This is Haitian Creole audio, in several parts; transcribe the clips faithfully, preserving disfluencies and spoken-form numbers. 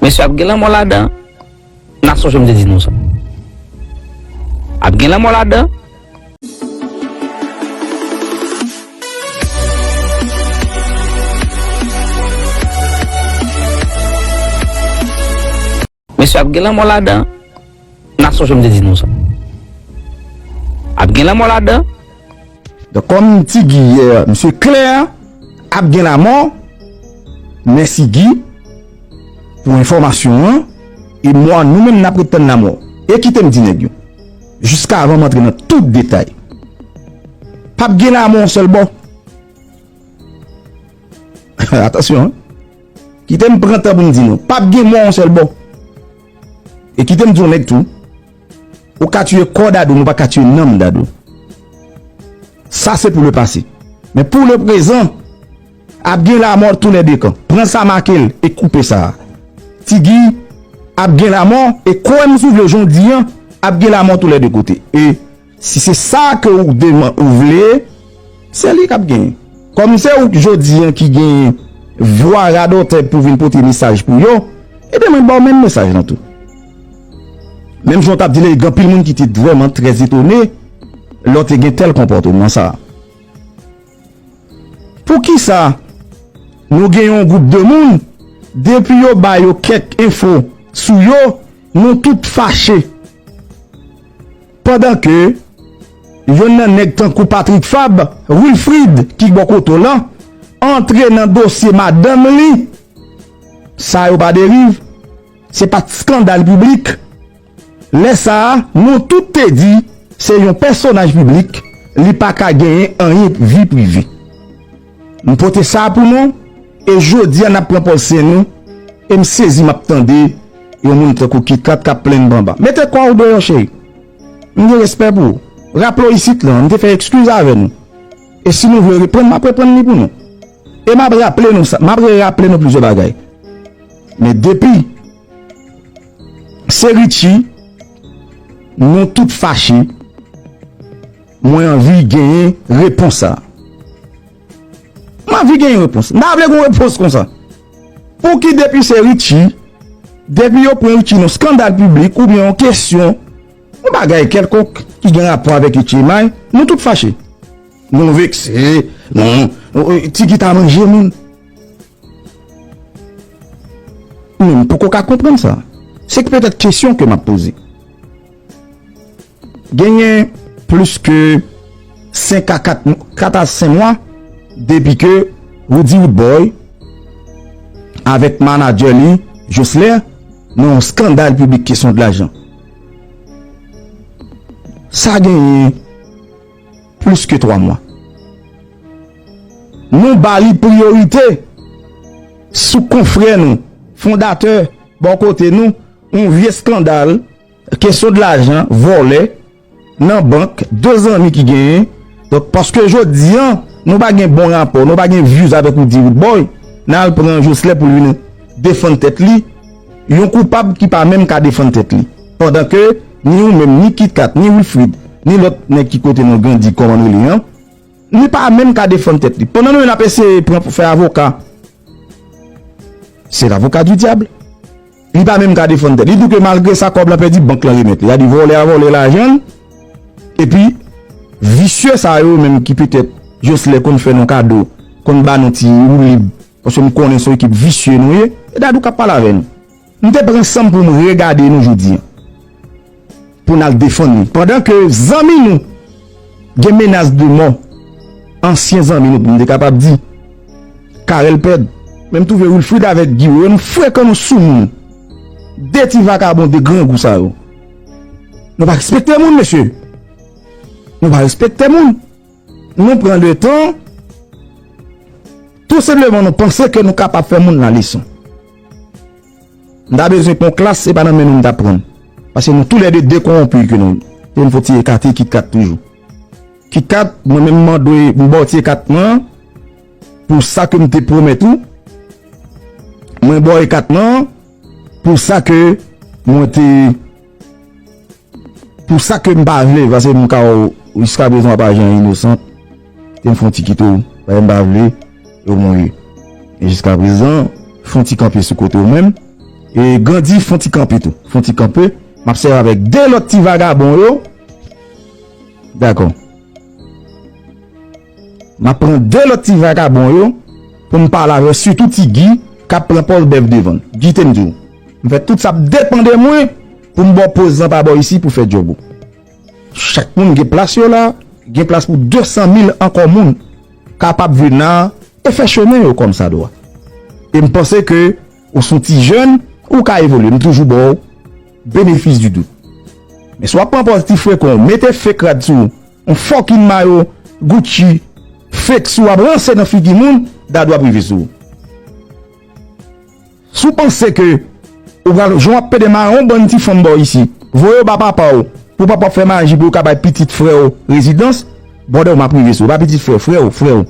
Mesye, ap gen lanmò ladan. N a sonje m te di nou sa. Ap gen lanmò ladan. Mesye, ap gen lanmò ladan. N a sonje m te di nou sa. Ap gen lanmò ladan. Donk, kòm Ti Guy yè, misye klè, ap gen lanmò. Mèsi Guy pou enfòmasyon an. E mwa, nou menm n ap ret tann lanmò. E kite m di nèg yo, jiskavan m antre nan tout detay, p ap gen lanmò yon sèl bò. Atansyon, hein. Kite m pran tan pou m di nou, p ap gen mò yon sèl bò. E kite m di yon nèg tou, ou ka tiye kò Dadou, men ou pa ka tiye nanm Dadou. Sa se pou le pase. Men pou le prezan, ap gen lanmò tou lè de kan. Pran sa, make l e koupe sa. Ti Guy, ap gen lanmò, e kwè m si w vle, jan w di an, ap gen lanmò tou lè de kote. E si se sa ke ou deman-, ou vle, se li k ap genyen. Kòm se ou jodi an ki gen vwa radòtè pou vin pote mesaj pou yo, ebyen mwen ba w menm mesaj lan tou. Menm jan w t ap di l, gen anpil moun ki te vrèman trè etone lè w te gen tèl konpòteman sa a. Poukisa nou gen yon gwoup de moun, depi yo ba yo kèk enfo sou yo, nou tout fache? Pandan ke yonn nan nèg tankou Patrick Fabre, Wilfrid ki bò kote w lan, antre nan dosye madanm li, sa yo pa deriv, se pa t eskandal piblik. Lè sa a, nou tout te di se yon pèsonaj piblik, li pa ka genyen anyen vi prive. M pote sa a pou nou, e jodi a n ap pran pòz sen nou, e m sezi m ap tande yon moun tankou Kitkat k ap plenn banba. Mete kò w deyò, cheri. M gen respè pou ou. Raple w isit lan, m te fè ekskiz avè nou. E si nou vle reprann, m ap reprann li pou nou. E m ap raple nou sa, m ap reraple nou plizyè bagay. Men depi se Richie, nou tout fache, mwen anvi genyen repons sa. Mwen anvi genyen repons. M ta vle gen yon repons konsa. Pouki depi se Richie, depi yo pran Richie nan skandal piblik oubyen yon kesyon, yon bagay kèlkonk ki gen rapò avèk Richie May, nou tout fache. Nou vekse, nou, nou, Ti Guy ta manje moun. Men m poko ka konprann sa. Se petèt kesyon ke m ap poze. Genyen plis ke senk a kat, kat a senk mwa depi ke Roody Roodboy avèk manadjè li, Joceler, nan yon skandal piblik kesyon de lajan. Sa genyen plis ke twa mwa. Nou ba li priyorite sou konfrè nou, fondatè, bò kote nou, yon vye skandal, kesyon de lajan, vòlè, nan bank, de zanmi ki genyen. Donk, paske jodi an, nou pa gen bon rapò, nou pa gen views avèk Roody Roodboy, n al pran Joceler pou l vin defann tèt li, yon koupab ki pa menm ka defann tèt li. Pandan ke ni ou menm, ni Kitkat, ni Wilfrid, ni lòt nèg ki kote nou grandi, kòman nou rele an, li pa menm ka defann tèt li. Pandan nou menm n ap eseye pran pou fè avoka, c'est l'avocat du diable. Li pa menm ka defann tèt li. Li di ke malgre sa, kòb lan pèdi, bank lan remèt li. Sa di vòlè a vòlè lajan l. Epi, visye sa yo menm ki petèt Joceler konn fè nou kado, konn ba nou ti woulib, paske m konnen se yon ekip visye nou ye, e Dadou k ap pale avè nou. M te pran san m pou m regade nou jodi an. Pou n al defann li. Pandan ke zanmi nou gen menas de mò, ansyen zanmi nou, pou m te kapab di, Carel Pèd, men m twouve Wilfrid avèk Guy Wewe, nou frekan, nou soumoun. De ti vakabon, de grangou sa yo. Nou pa respekte moun, mesye. Nou pa respekte moun. Nou pran le tan, tou senpleman nou panse ke nou kapab fè moun la leson. M ta bezwen pran klas, se pa nan men nou m t ap pran. Paske nou toulède de kowonpi ke nou. Pou n fè ti ekate Kitkat toujou. Kitkat, mwen menm mwen dwe m ba w ti ekat mwen pou sa ke m te pwomèt ou. Mwen ba w ekat mwen pou sa ke mwen te Pou sa ke m pa vle, paske m ka wè w jiskaprezan w ap aji an inosan, te m fè yon ti kite w, paske m pa vle, e w mouri. Men jiskaprezan, fè yon ti kanpe sou kote w menm, E Grandy, fon ti kanpe tou. Fon ti kanpe. M ap sèvi avèk de lòt ti vagabon yo. Dakò. M ap pran de lòt ti vagabon yo pou m pale avè w, sitou Ti Guy k ap pran pòz bèf devan l. Guy te m di w, m fè tout sa ap depann de mwen pou m ba w pòz lan pa bò isi pou fè djòb ou. Chak moun gen plas yo la, gen plas pou de san mil ankò moun kapab vin la e fè chemen yo kòmsadwa. E m panse ke ou se yon ti jèn, ou ka evolye, m toujou ba w benefis di dout. Men si w ap pran pòz ti frekan, w mete fake rad sou ou, yon fucking mayo Gucci fake sou w ap ranse nan figi moun, Dadou ap rive sou ou. Si w panse ke ou pral, jan w ap pede mare yon bann ti fanm bò isi, voye yo ba papa w, pou papa w fè maji pou yo ka bay pitit frè w rezidans, brother, m ap rive sou ou. Pa pitit frè, frè w, frè w.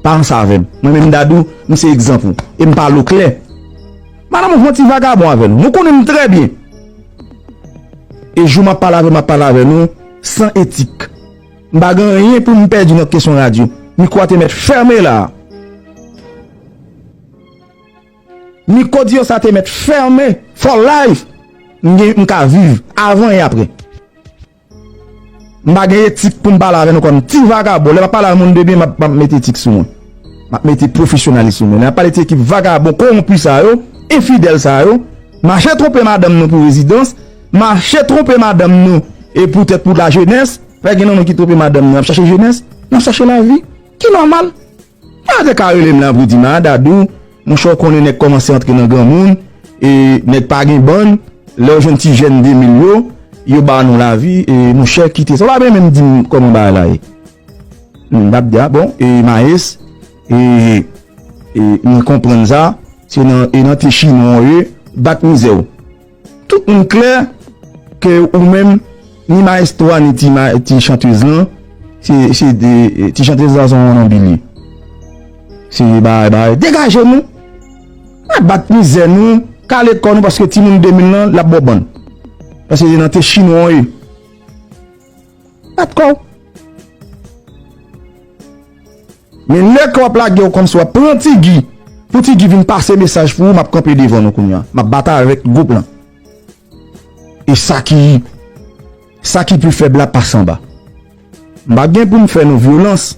Pa ansanm avè m. Mwen menm Dadou, m se egzanp ou. E m pale w klè. Madanm ou fè yon ti vagabon avè nou. Nou konnen m trè byen. E jou m ap pale avè w, m ap pale avè nou san etik. M pa gen anyen pou m pèdi nan kesyon radyo. Mikwo a te mèt fèmen la. Mikwo di yo sa te mèt fèmen for life. M gen, m ka viv avan e apre. M pa gen etik pou m pale avè nou kòm ti vagabon. Lè m ap pale avè moun de byen, m ap, m ap mete etik sou mwen. M ap mete pwofesyonalis sou mwen. Lè m ap pale ti ekip vagabon, kowonpi sa yo, enfidèl sa yo, mache twonpe madanm nou pou rezidans, mache twonpe madanm nou e poutèt pou lajenès, fè gen nan nou ki twonpe madanm nou, ap chache jenès, n ap chache lavi, ki nòmal. Yo te ka rele m la pou di m, a, Dadou, monchè, w konnen nèg kòmanse antre nan granmoun, e nèg pa gen bann, lè yo jwenn ti jèn de mil yo, yo ba nou lavi, e monchè, kite sa. Ou pa menm di m kòman bagay la ye. M t ap di, a bon, e Maes, e, e m konprann sa, se nan, e nan te chinwa w ye, bat mizè w. Tout moun klè ke ou menm, ni maestro a, ni ti, ma, ti chantez lan, se, se de, ti chantez la se yon wannanbi li ye. Se bagay, bagay. Degaje nou. Pa bat mizè nou, kale kò nou, paske timoun de mil lan, l ap ba w bann. Paske se nan te chinwa w ye. Bat kò w. Men lè ke w ap lage w kòmsi w ap pran Ti Guy, pou Ti Guy vin pase mesaj pou ou, m ap kanpe devan nou kounye a. M ap batay avèk gwoup lan. E sa ki, sa ki pi fèb la pase anba. M pa gen pou m fè nou vyolans.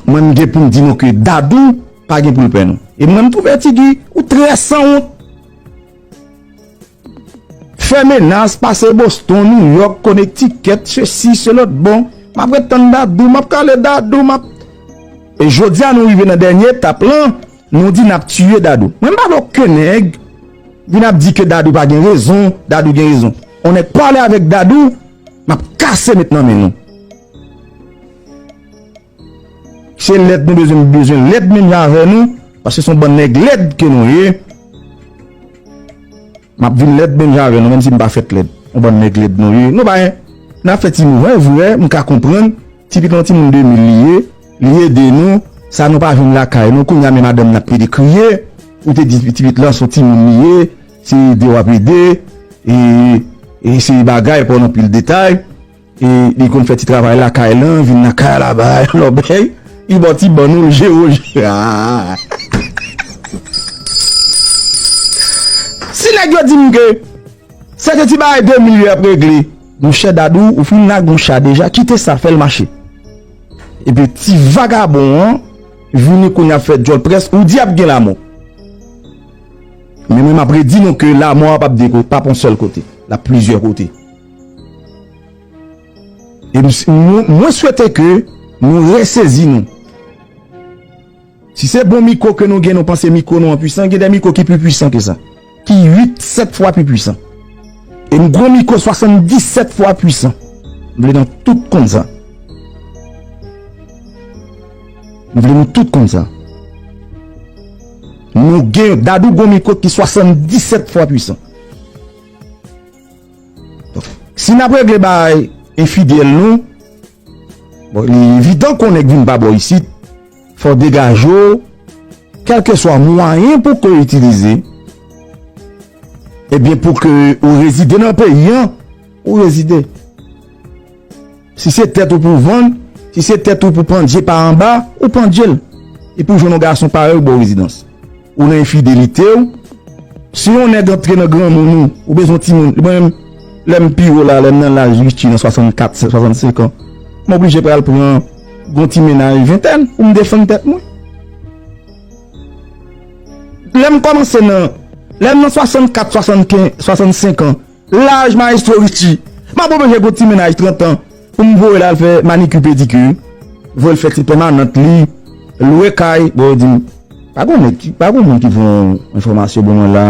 Mwen, m gen pou m di nou ke Dadou pa gen pou l pè nou. E mwen, m twouve Ti Guy, ou trè sanwont. Fè menas, pase Boston, Nouyòk, Connecticut, sesi, selòt. Bon, m ap ret tann Dadou, m ap kale Dadou, m ap... E jodi a, nou rive nan dènye etap lan, nou di n ap tiye Dadou. Mwen, m pa vle okenn nèg vin ap di ke Dadou pa gen rezon, Dadou gen rezon. On nèg pale avèk Dadou, m ap kase met nan men nou. Se lèd nou bezwen, bezwen lèd menm jan avè nou, paske se yon bann nèg lèd ke nou ye. M ap vin lèd menm jan avè nou, menm si m pa fèt lèd. Yon bann nèg lèd nou ye. Nou pa, n ap fè ti mouvman, e vre, m ka konprann, ti pitit lan timoun de mil li ye, li ede nou, sa nou pa jwenn lakay nou, kounye a men madanm nan ap pede kriye, ou te di ti pitit lan se yon timoun li ye, se ede w ap ede, e, e se bagay, pa w nan pil detay. E li konn fè ti travay lakay lan, vin nan kay la bay lòbèy, li ba w ti bann ou, l jere w, jere. Ah! Si nèg yo di m ke se te ti bagay de mil yo ap regle, monchè Dadou, ou fin lage yon cha deja, kite sa, fè l mache. Epi ti vagabon an vini kounye a ap fè djòl près, ou di ap gen lanmò. Men mwen, m ap redi nou ke lanmò a p ap de kote, p ap yon sèl kote, l ap plizyè kote. E m, mwen, mwen swete ke nou resezi nou. Si se bon mikwo ke nou gen, nou panse mikwo nou an pwisan, gen de mikwo ki pi pwisan ke sa. Ki uit, sèt fwa pi pwisan. E m gwo mikwo swasanndisèt fwa pwisan. M vle nou tout konn sa. M vle nou tout konn sa. Nou gen Dadou gwo mikwo ki swasanndisèt fwa pwisan. Donk, si n ap regle bay enfidèl nou, bon, li evidan ke yon nèg vin pa bò isit, fò w degaje w, kèlkeswa mwayen pou ke w itilize, ebyen, pou ke ou rezide nan peyi an, ou rezide. Si se tèt ou pou vann, si se tèt ou pou pandye pa anba, ou pandye l. Epi w jwenn yon gason parèy ou ba w rezidans. Ou nan enfidelite w, Si yon nèg antre nan granmoun ou, ou bezwen timoun. Mwen menm, lè m pi wo la, lè m nan laj Richie nan swasannkat, swasannsenk an, m oblije pral pran yon ti mennaj ventèn pou m defann tèt mwen. Lè m kòmanse nan, lè m nan swasannkat, swasannkenz, swasannsenk an, laj Maestro Richie, m ap oblije pran ti mennaj trant an pou m voye l al fè manikir pedikir, voye l fè ti pèmanant li, lwe kay. Bon, yo di m, pa gon nèg ki, pa gon moun ki pran enfòmasyon ban mwen la,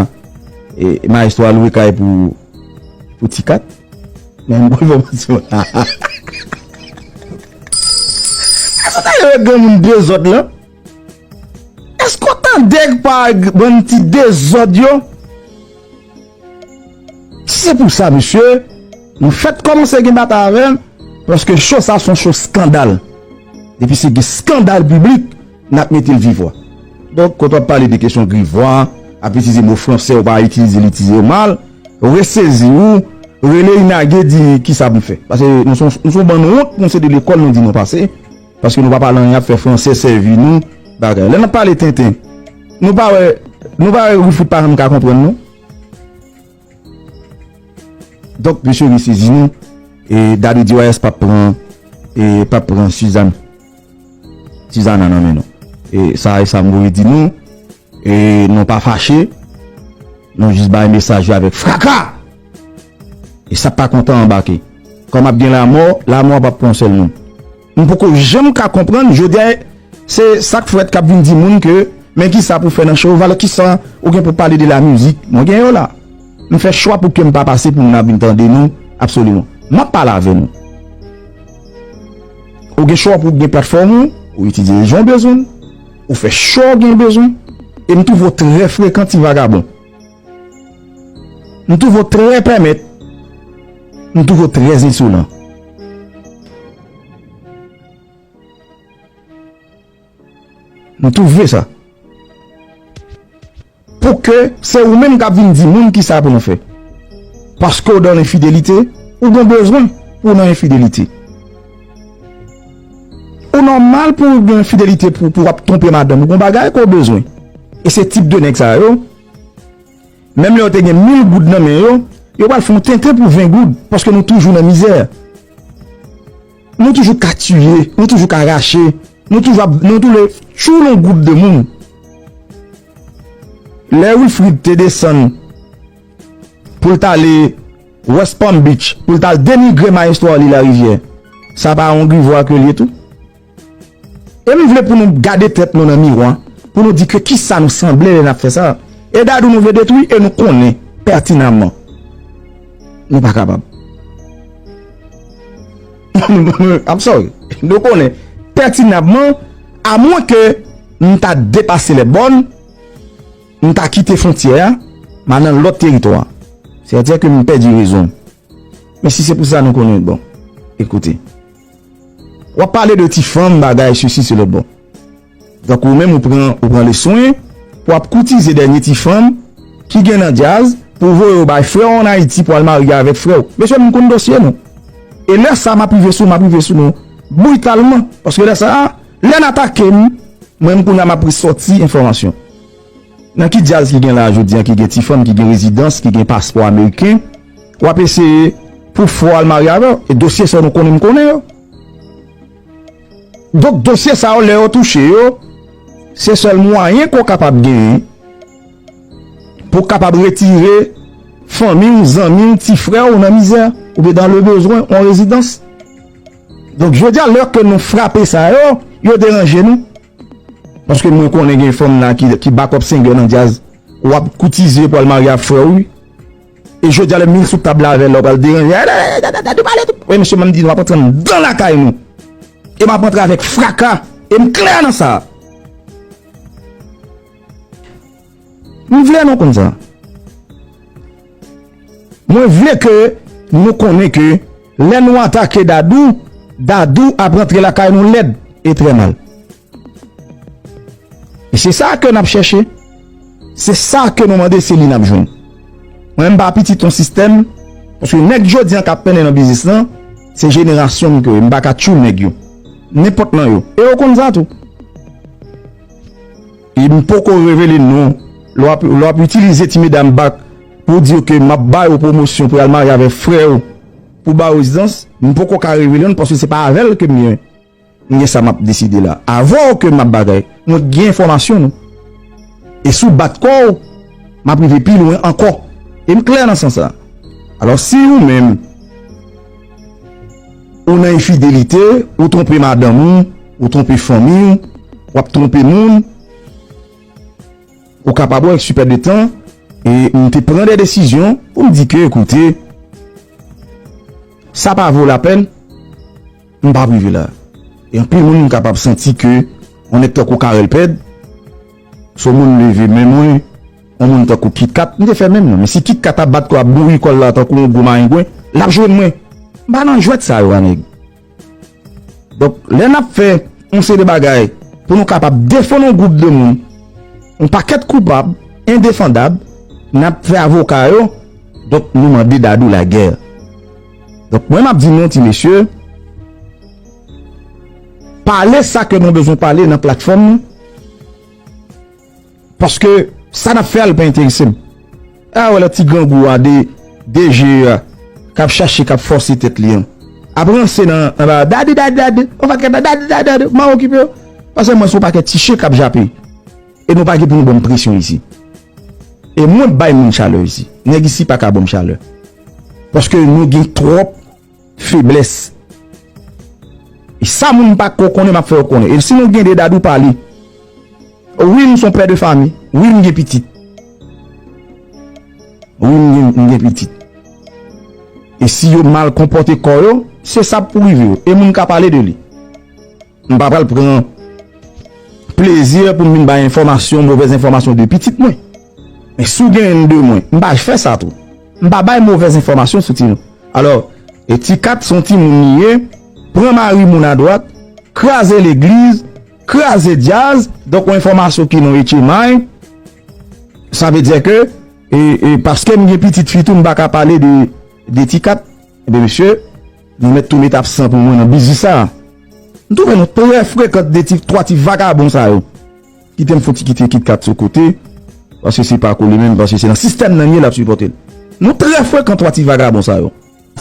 e, Maestro al lwe kay pou, pou ti kat. Men m pran enfòmasyon la. Èske w ta ye granmoun dezòd lan? Èske w tande pa bann ti dezòd yo? Si se pou sa, mesye, nou fèk kòmanse gen batay avè l, paske cho sa se yon cho eskandal. Depi se gen eskandal piblik, n ap mete l vivwa. Donk, kote w ap pale de kesyon grivwa, ap itilize mo franse, ou pa itilize l, itilize l mal, resezi w, rele Inage, di kisa pou fè. Paske nou se, nou se yon bann wont, nou se de lekòl, nou di nou pase. Paske nou pa pale anyen, ap fè franse sèvi nou, bagay. Lè n ap pale tenten, nou pa wè, nou pa wè Wilfrid pa janm ka konprann nou. Donk, mesye, resezi nou, e Dadou D Y S p ap pran, e p ap pran Suzanne. Suzanna nan men nou. E sa, e sa m voye di nou. E nou pa fache, nou jis bay mesaj yo avèk fraka! E sa k pa kontan anbake. Kòm ap gen lanmò, lanmò p ap pran sèl moun. M poko janm ka konprann, jodi a, se sa k fèt k ap vin di moun ke, men kisa pou fè nan show, valè kisa ou gen pou pale de la mizik, mwen gen yo la. M fè chwa pou ke m pa pase pou moun ap vin tande nou, absoliman. M ap pale avè nou. Ou gen chwa pou gen platfòm ou, ou itilize jan w bezwen l, ou fè cho w gen bezwen, e m twouve w trè frekan ti vagabon. M twouve w trè pèmèt, m twouve w trè ensolan. M twouve sa. Pou ke se ou menm k ap vin di moun kisa pou nou fè. Paske w dan lenfidelite, ou gen bezwen pou w nan enfidelite. Ou nòmal pou w gen enfidelite pou, pou w ap twonpe madanm ou, gon bagay ke w bezwen. E se tip de nèg sa yo, menm lè yo te gen mil goud nan men yo, yo pral fè yon tenten pou ven goud, paske nou toujou nan mizè. Nou toujou ka tiye, nou toujou ka rache, nou toujou ap, nou toujou tchoul yon goud de moun. Lè Wilfrid te desann pou l t ale West Palm Beach, pou l t al denigre Maestro Arly Larivière, sa pa yon grivwa ke l ye tou? E m vle pou nou gade tèt nou nan miwa, pou nou di ke kisa nou sanble lè n ap fè sa. E Dadou nou vle detwi e nou konnen pètinamman nou pa kapab. I'm sorry. Nou konnen pètinamman, amwen ke m ta depase lèbòn, m ta kite fwontyè a, m al nan lòt teritwa. Sètè ke m pèdi rezon. Men si se pou sa nou konnen, bon, ekoute. W ap pale de ti fanm, bagay, sesi, selòt, bon. Donk, ou menm, ou pran, ou pran leswen, pou w ap koutize dènye ti fanm ki gen nan djaz, pou voye yo bay frè w ann Ayiti, pou al marye avèk frè w. Mesye, m konn dosye nou. E lè sa, m ap rive sou, m ap rive sou nou britalman. Paske lè sa, lè n atake m, mwen, m kounye a, m ap resòti enfòmasyon. Nan ki djaz ki gen la jodi a, ki gen ti fanm, ki gen rezidans, ki gen paspò ameriken, w ap eseye pou fè w al marye avè w? E dosye sa nou konnen, m konnen yo. Donk, dosye sa yo, lè yo touche yo, se sèl mwayen ke w kapab genyen pou w kapab retire fanmi w, zanmi w, ti frè w nan mizè, oubyen dans le besoin, yon rezidans. Donk, jodi a, lè ke nou frape sa yo, yo deranje nou. Paske mwen konnen gen fanm la ki, ki backup singer nan djaz. W ap koutize pou al marye ak frè w, wi. E jodi a, lè m vin sou tab la avè l la, w pral deranje. Wi, mesye, m ap di nou, m ap antre anndan lakay nou. E m ap antre avèk fraka. E m klè nan sa. M vle nou konn sa. Mwen vle ke nou konnen ke lè nou atake Dadou, Dadou ap rantre lakay nou lèd e trè mal. E se sa ke n ap chèche. Se sa ke nou mande, se li n ap jwenn. Mwen, m pa pitit yon sistèm, paske nèg jodi a k ap mennen nan biznis lan, se jenerasyon m ke m pa ka tchoul nèg yo. Nenpòt nan yo. E yo konn sa tou. E m poko revele non lè w ap, lè w ap itilize ti medam bak pou w di yo ke m ap ba yo pwomosyon pou y al marye avèk frè w pou ba yo rezidans, m poko ka revele nou paske se pa avè l ke m gen, m gen sa m ap deside la. Avè w ke m ap bagay, mwen gen enfòmasyon nou. E si w bat kò w, m ap rive pi lwen ankò. E m klè nan sans sa. Alò, si ou menm, ou nan enfidelite, ou twonpe madanm ou, ou twonpe fanmi w, w ap twonpe moun, ou kapab wè, sipè de tan, e m te pran de desizyon pou m di ke, ekoute, sa pa vo lapèn, m pa prive la. E anpil moun m kapab santi ke yon nèg tankou Carel Pèd, se yon moun leve men mwen, yon moun tankou Kit Kat, m te fè menm non. Men si Kit Kat ap bat kò ap bouri kò l la tankou yon gwo marengwen, l ap jwenn mwen. M pa nan jwèt sa yo, a nèg. Donk, lè n ap fè yon seri de bagay pou nou kapab defann yon gwoup de moun, yon pakèt koupab, endefandab, n ap fè avoka yo, donk, nou mande Dadou lagè. Donk, mwen, m ap di nou, ti mesye, pale sa ke nou bezwen pale nan platfòm nou. Paske sa n ap fè a, li pa enterese m. A, wè lòt ti grangou a, de, DG a, k ap chache, k ap fòse tèt li an. Ap ranse nan, nan ba, Dadou, Dadou, Dadou, on va kèt Dadou, Dadou, Dadou, m a okipe yo. Paske mwen se yon pakèt ti chen k ap jape. E nou pa gen pou nou ban m presyon isi. E mwen bay moun chalè isi. Nèg isi pa ka ban m chalè. Paske nou gen twòp feblès. E sa moun pa ko konnen, m ap fè yo konnen. E si nou gen de Dadou pale. Wi, m se yon pè de fanmi. Wi, m gen pitit. Wi, m gen, m gen pitit. E si yo mal konpòte kò yo, se sa pou rive yo. E moun ka pale de li. M pa pral pran plezi pou m vin bay enfòmasyon, movèz enfòmasyon de pitit mwen. Men si w gen youn de mwen, m pa fè sa tou. M pa bay movèz enfòmasyon sou timoun. Alò, e Ti Kat se yon timoun li ye, pran mari moun adwat, kraze legliz, kraze djaz, donk yon enfòmasyon ki nan H M I, sa vle di ke, e, e, paske m gen pitit fi tou, m pa ka pale de, de Ti Kat. Ebyen, mesye, nou mèt tou met absan pou mwen nan biznis sa a. M twouve nou trè frekan de ti, twa ti vagabon sa yo. Kite m fouti kite Kit Kat sou kote, paske se pa kou li menm, paske se nan sistèm nan li ye l ap sipòte l. Nou trè frekan twa ti vagabon sa yo.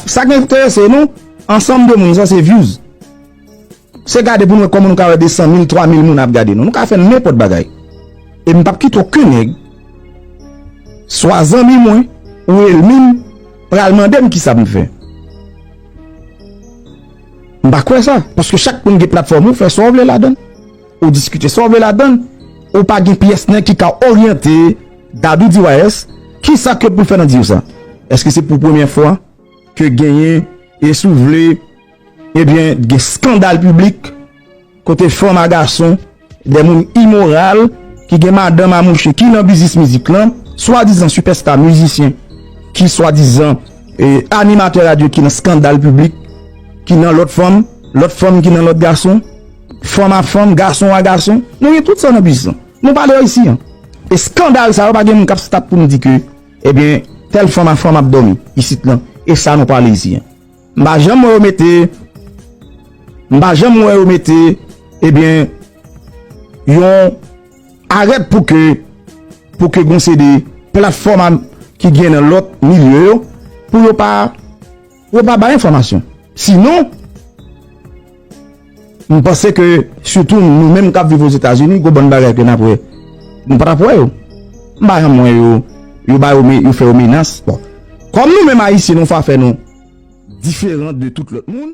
Sa k enterese nou, ansanm de moun sa se views. Se gade pou nou wè kòman nou ka wè de san mil, twa mil moun ap gade nou. Nou ka fè nenpòt bagay. E m p ap kite okenn nèg, swa zanmi mwen, ou ènmi m, pral mande m kisa m fè. M pa kwè sa, paske chak moun gen platfòm ou, fè sa w vle ladan l. Ou diskite sa w vle ladan l. Ou pa gen pyès nèg ki ka oryante Dadou D Y S, kisa ke pou l fè nan di w sa? Èske se pou premyè fwa ke genyen, e si w vle, ebyen, gen skandal piblik, kote fanm a gason, de moun imoral, ki gen madanm a mouche, ki nan biznis mizik lan, swadizan sipèsta mizisyen, ki swadizan, e, animatè radyo ki nan skandal piblik, ki nan lòt fanm, lòt fanm ki nan lòt gason, fanm a fanm, gason a gason. Nou gen tout sa nan biznis lan. Nou pale yo isi an. E skandal sa yo, pa gen moun k ap stop pou nou di ke, ebyen, tèl fanm a fanm ap dòmi isit lan. E sa nou pale isi an. M pa janm wè yo mete, m pa janm wè yo mete, ebyen, yon arèt pou ke, pou ke gon se de platfòm a, ki gen nan lòt milye yo, pou yo pa, pou yo pa bay enfòmasyon. Sinon, m panse ke, sitou nou menm k ap viv Ozetazini, gon bann bagay ke n ap wè, nou pa t ap wè yo. M pa janm wè yo, yo ba yo, yo fè yo menas. Bon, kòm nou menm Ayisyen, nou fè afè nou diferan de tout lòt moun.